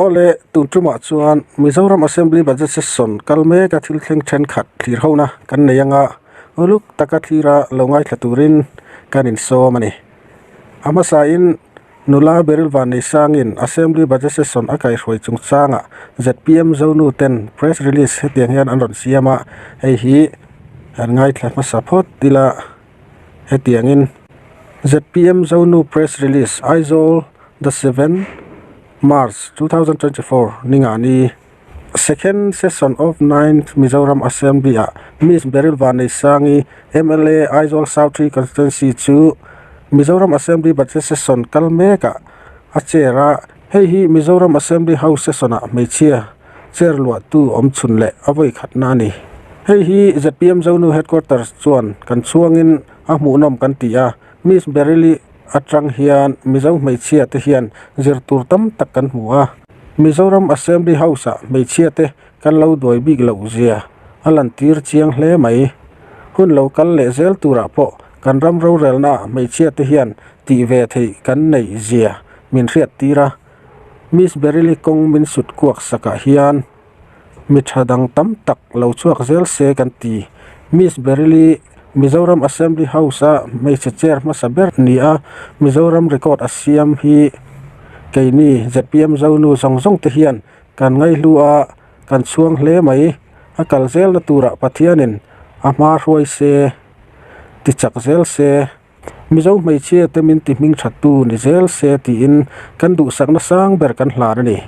Awle, tun tumah chuan Mizoram Assembly Budget Session kal mek a thil thleng thenkhat thlir hona kan nei anga uluk taka thlira lo ngaithla turin kan insawm a ni. A hmasain Nula Beryl Vanneisangin Assembly Budget Session a kaihhruai chungchangah zpm Zonu ten press release hetiang hian an rawn siam a, hei hi an ngaithla hmasa phawt ila hetiangin zpm Zonu press release Aizawl the 7 March 2024 ningani Second session of ninth Mizoram Assembly ah Miss Beryl Vaneisangi mla Aizawl South Three Constituency chu Mizoram Assembly Budget Session kal mek ah a chair a, hei hi Mizoram Assembly House Session ah hmeichhia chair luah tu awm chhun leh a vawi khatna a ni. Hei hi zpm Zonu Headquarters chuan kan chhuangin a hmuhnawm kan ti a, Miss Beryl-i atang hian Mizo hmeichhia te hian zir tur tam tak kan hmu a. Mizoram Assembly House-ah hmeichhia te kan lo duai bik loh zia a lantir chiang hle mai. Hun lo kal leh zel turah pawh kan ram rorelnaah hmeichhia te hian tih ve theih kan neih zia min hriat tir a. Miss Beryl-i kawng min sut kuak sakah hian mi tha dang tam tak lo chhuak zel se kan ti. Miss Beryl-i Mizoram Assembly House-a hmeichhe chair hmasa ber ni a, Mizoram record a siam hi keini zpm Zonu zawng zawng te hian kan ngaihlu a, kan chhuang hle mai. A kal zelna turah Pathianin a hma hruai se, ti chak zel se, Mizo hmeichhia te min ti hming thattu ni zel se tiin kan duhsakna sang ber kan hlan a ni.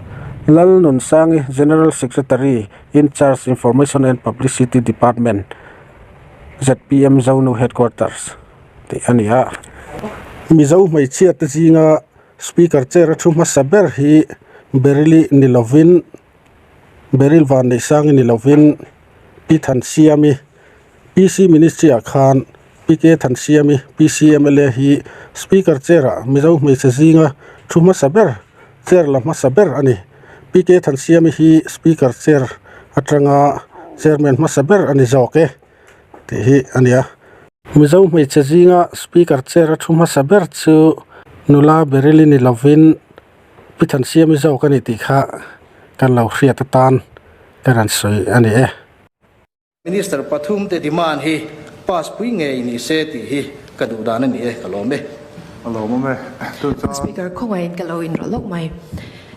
Lal Nunsangi, General Secretary, In Charge Information and Publicity Department, zpm Zonu Headquarters tih a ni a. Mizo hmeichhia te zinga Speaker chair a thu hmasa ber hi Beryl-i ni lovin, Beryl Vanneihsangi ni lovin Pi Thansiami, PC Ministry ah khan Pi K Thansiami, PC mla hi Speaker chair ah Mizo hmeichhe zinga thu hmasa ber, chair la hmasa ber a ni. Pi K Thansiami hi Speaker chair atanga Chairman hmasa ber a ni zawk e tih hi a ni a. Mizo hmeichhe zinga Speaker chair a thu hmasa ber chu nula Beryl-i ni lovin Pi Thansiami zawk a ni tih kha kan lo hriat atan ka rawn sawi a ni e. Minister pathum te demand hi pass pui ngei ni se tih hi ka duh dan a ni e, ka lawm e. A lawmawm e. Chu chuan. Speaker khawngaih ka lo inrawlh lawk mai.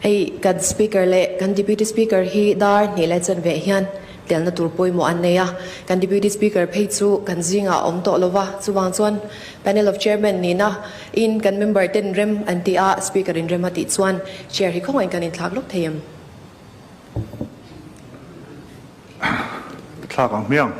Hei kan Speaker leh kan Deputy Speaker hi dar hnih leh chanve hian telna tur pawimawh an nei a. Kan Deputy Speaker phei chu kan zingah a awm tawh lova, chuvang chuan Panel of Chairman nihna in kan member ten rem an ti a, Speaker in rem a tih chuan Chair hi khawngaih kan inthlak lawk thei em? Thlak ang hmiang.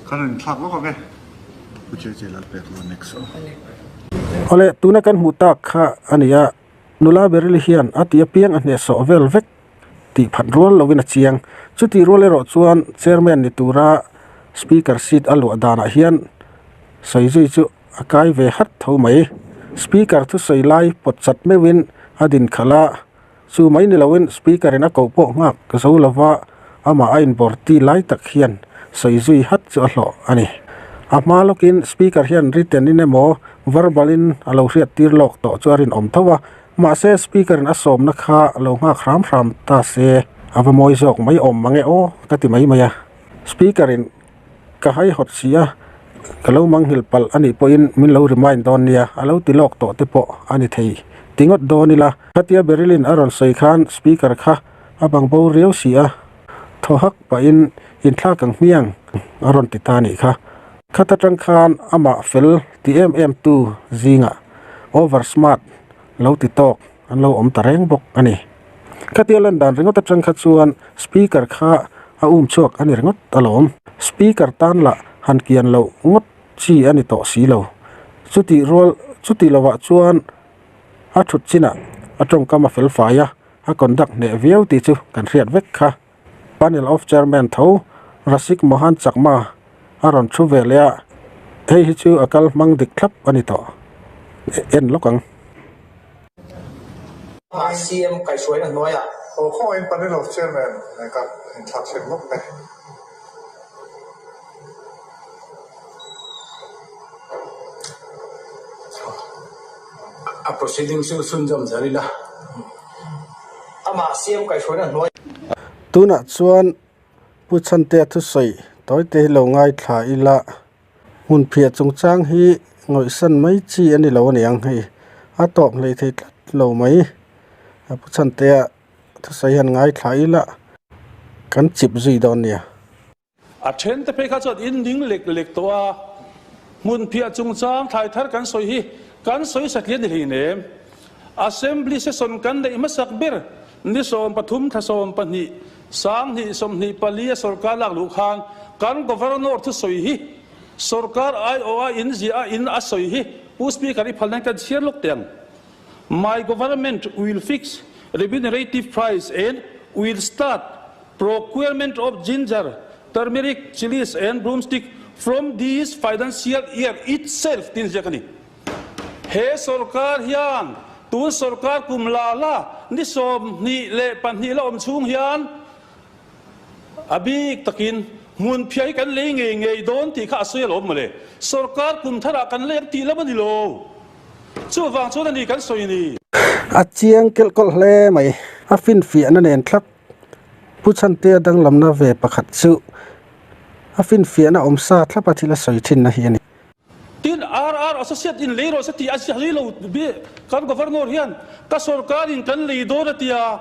Kan rawn thlak lawk ang e. Pu Che Che Lalpek lo next aw. Awle, tuna kan hmuh tak kha a ni a, nula Beryl hian a ti apiang a hnehsawh vel vek tih phat rual lovin a chiang. Chutih rual erawh chuan chairman ni tura speaker seat a luah danah hian sawi zui chu a kai ve hat tho mai. Speaker thusawi lai pawt chat meuhin a din khalh a, chu mai ni loin speaker in a koh pawh nghak zo lova amah a inbawr ti lai tak hian sawi zui hat chu a hlawh a ni. A hma lawkin speaker hian written in emaw verbal in a lo hriat tir lawk tawh chu a rinawm tho a, mahse speaker in a sawmna kha lo nghak hram hram ta se a va mawi zawk mai awm mange aw ka ti mai mai a. Speaker in Ka haihawt si a, ka lo manghilh palh a nih pawhin min lo remind dawn nia, a lo ti lawk tawh te pawh a ni thei. Ti ngawt dawn ila, khatia Beryl-in a rawn sawi khan speaker kha a bang bo riau si a, thaw hak pahin inthlak ang hmiang a rawn ti ta a nih kha. Khat atang khan amah fel ti em em tu zingah over smart lo ti tawk an lo awm ta reng bawk a ni. Khatia lan dan ringawt atang kha chuan speaker kha a um chhuak a ni ringawt alawm. Speaker tan lah han kian loh ngawt chi a ni tawh si lo. Chutih rual chutih lovah chuan a thut chinah a tawngkam a fel fai a, a conduct hneh viau tih chu kan hriat vek kha. Panel of Chairman tho Rasik Mohan Chakma a rawn thu ve leh a, hei hi chu a kal hmang dik thlap a ni tawh. en lawk ang. Amah CM kaihhruaina hnuaiah. Aw khawngaihin panel of chairman nen ka inthlak thleng lawk mai. A proceeding chu chhunzawm zel ila. Amah CM kaihhruaina hnuaiah. Tunah chuan Pu Chhantea thusawi tawite hi lo ngaithla ila. Hmunphiah chungchang hi ngawihsan mai chi a ni lo a ni ang hei. A tawp hlei thei tlat lo mai. A pu Chhantea thusawi hian ngaithla ila kan chip zui dawn nia. A then te phei kha chuan in ding lek lek tawh a, hmunphiah chungchang thlai thar kan sawi hi kan sawi satliah ni hleinem. Assembly session kan neih hmasak ber ni 13 thla 12 sanghnih 24 a sorkar lak luh khan kan Governor thusawi hi sorkar aiawh a in ziah a in a sawi hi Pu Speaker i phalna in kan chhiar lawk teh ang. My government will fix remunerative price and will start procurement of ginger, turmeric, chillies and broomstick from this financial year itself tiin ziak a ni. He sorkar hian tun sorkar kum la la ni 22 la awm chhung hian a bik takin hmunphiah hi kan lei ngei ngei dawn tih kha a sawi alawm mawle. Sorkar kum tharah kan lei ang tih lam a ni lo. Chuvang chuan a ni kan sawi ni. A chiang kelh kawlh hle mai. A finfiahna nen thlap Pu Chhantea danglamna ve pakhat chu a finfiahna awmsa thlapa thil a sawi thinna hi a ni. Tin, RR Associate in lei rawh se tih a ziah hlei lo bi kan Governor hian ka sorkar in kan lei dawn a ti a,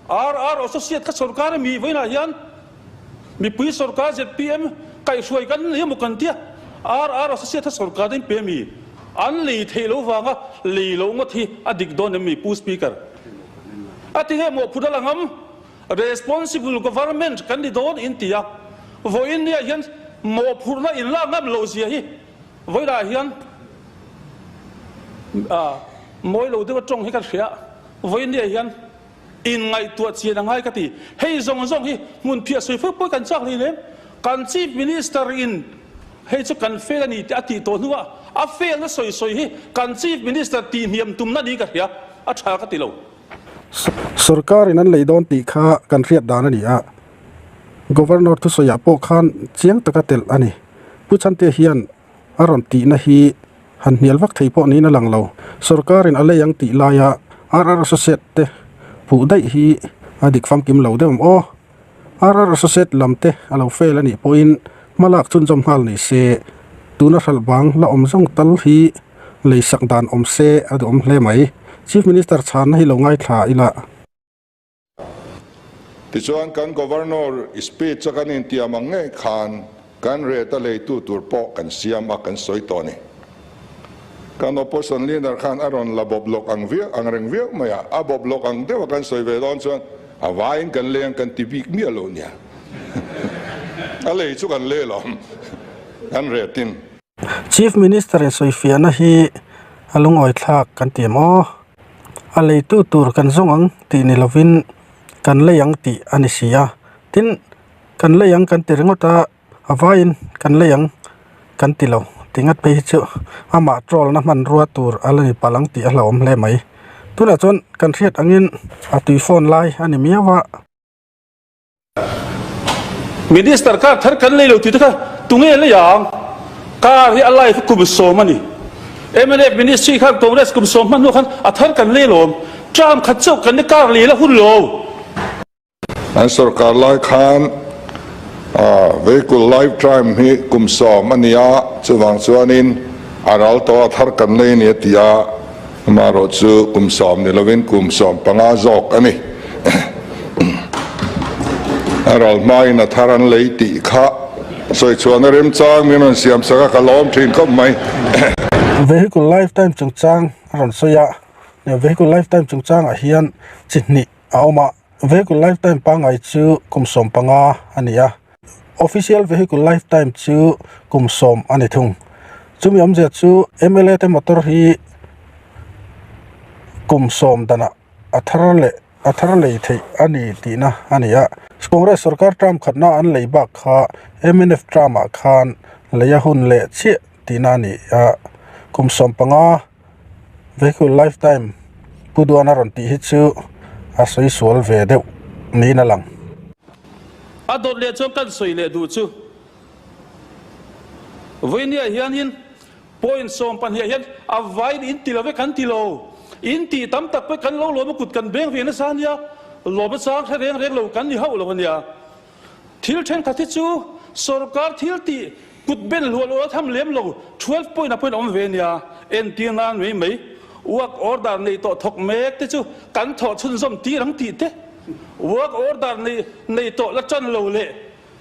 RR Associate kha sorkar a mi vawiinah hian mipui sorkar zpm kaihhruai kan lei emaw kan tia, RR Associate kha sorkar in pe mi an lei theih lo vanga lei loh ngawt hi a dik dawn em mi Pu Speaker? A ti nge mawhphut a la ngam? Responsible Government kan ni dawn in ti a, vawiin nia hian mawhphurhna in lak ngam loh zia hi vawilah hian mawi lo deuh a tawng hi ka hria, vawiin nia hian in ngaihtuah chian a ngai ka ti. Hei zawng zawng hi hmun phiah sawi fo pawh kan chak hlei lem. Kan Chief Minister in hei chu kan fail a ni tih a tih tawh hnuah a fail na sawi sawi hi kan Chief Minister tihhniam tumna niin ka hria, a tha ka ti lo. Sorkarin an lei dawn tih kha kan hriat dan a ni a, Governor thusawiah pawh khan chiang taka telh a ni. Pu Chhantea hian a rawn tihna hi han hnial vak thei pawh niin a lang lo. Sorkarin a lei ang tih laia RR Associate te puh daih hi a dik famkim lo deuh ang aw. RR Associate lam te a lo fail a nih pawhin hmalak chhunzawm nghal ni se, tuna hralh bang la awm zawng tal hi lei sak dan awm se a duhawm hle mai. Chief Minister chhanna hi lo ngaithla ila. Tichuan kan Governor speech a kan intiam ang ngei khan kan rate a leitu tur pawh kan siam a kan sawi tawh a ni. Kan opposition leader khan a rawn la bawp lawk ang viau ang reng viau mai a, a bawp lawk ang deuh a kan sawi ve dawn chuan a vaiin kan leng kan ti bik miah lo nia. A lei chu kan lei alawm kan retin. Chief Minister in sawifiahna hi a lungawi thlak kan ti em aw? A leitu tur kan zawng ang tih ni lovin kan lei ang tih a ni si a, tin kan lei ang kan ti ringawt a, A vaiin kan lei ang kan ti lo ti ngat phei hi chu amah troll na hmanrua tur a la ni palh ang tih a hlauhawm hle mai. Tunah chuan kan hriat angin a tui phone lai a ni miau a. Minister car thar kan lei lo tih te kha tunge lei ang? Car hi a life kum 10 a ni. Mnf ministry khan Congress kum 10 hman hnu khan a thar kan lei lawm. Term khat chauh kan ni car lei la hun lo. An sorkar lai khan vehicle lifetime hi kum 10 a ni a, chuvang chuanin a ral tawh a thar kan lei a ni a ti a, amaherawh chu kum 10 ni lovin kum 15 zawk a ni. A ral hmain a thar an lei tih kha sawi chhuahna remchang min rawn siam sak a, ka lawm thin khawp mai. Vehicle lifetime chungchang a rawn sawi a, vehicle lifetime chungchangah hian chi hnih a awm a. Vehicle lifetime pangngai chu kum 15 a ni a, official vehicle lifetime chu kum 10 a ni thung. Chumi awmzia chu mla te motor hi kum 10 danah a thar leh a thar lei theih a ni tihna a ni a. Congress sorkar term khatna an lei bak kha mnf term ah khan lei a hun leh chiah tihna a ni a, kum 15. Vehicle lifetime Pu Duana rawn tih hi chu a sawi sual ve deuh niin a lang. A dawt leh chuan kan sawi leh duh chu Vawinia hianin point 12 ah hian a vaiin in ti lo ve kan ti lo. In tih tam tak pawh kan lo lawm a kut kan beng ve nasa ania, lawm a chang hre reng reng lo kan ni hauh lo ania. Thil thenkhat hi chu sorkar thil tih kut ben hluah luah a tham lem lo, 12 point ah pawhin a awm ve ania. Entir nan mai mai, work order nei tawh thawk mek te chu kan thawh chhunzawm tir ang tih te, work order nei nei tawh la tan lo leh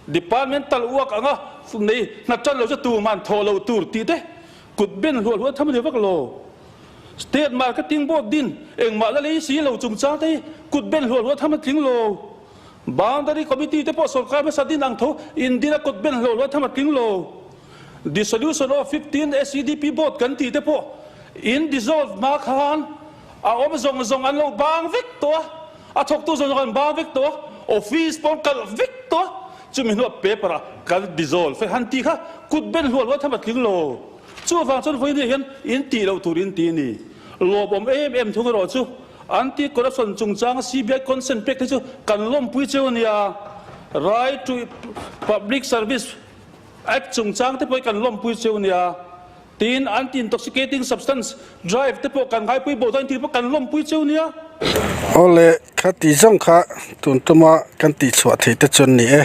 departmental work anga nei hna tan lo chu tuman thawh loh tur tih te kut ben hluah hluah a tham a ni vak lo. State marketing board din engmah la lei si lo chungchang te hi kut ben hluah hluah a tham a tling lo. Boundary Committee te pawh sorkar hmasa din ang tho in din a kut ben hlo hlo tham a tling lo. Dissolution of 15 SEDP Board kan tih te pawh in dissolve hma khan a awm zawng zawng an lo bang vek tawh a, a thawktu zawng zawng an bang vek tawh a, office pawh an kalh vek tawh a, chumi hnuah paper ah kan dissolve e han tih kha kut ben hluah hluah tham a tling lo. Chuvang chuan vawiin hian in tih loh tur in ti a ni. Lawmawm em em thung erawh chu Anti-corruption chungchanga CBI consent pek te chu kan lawmpui cheu a nia. Right to Public Service Act chungchang te pawh hi kan lawmpui cheu a nia. Tin, Anti-intoxicating Substance Drive te pawh kan ngaipui bo dawn tih pawh kan lawmpui cheu a nia. Awle, kha tih zawng kha tun tuma kan tihchhuah theih te chuan ni e.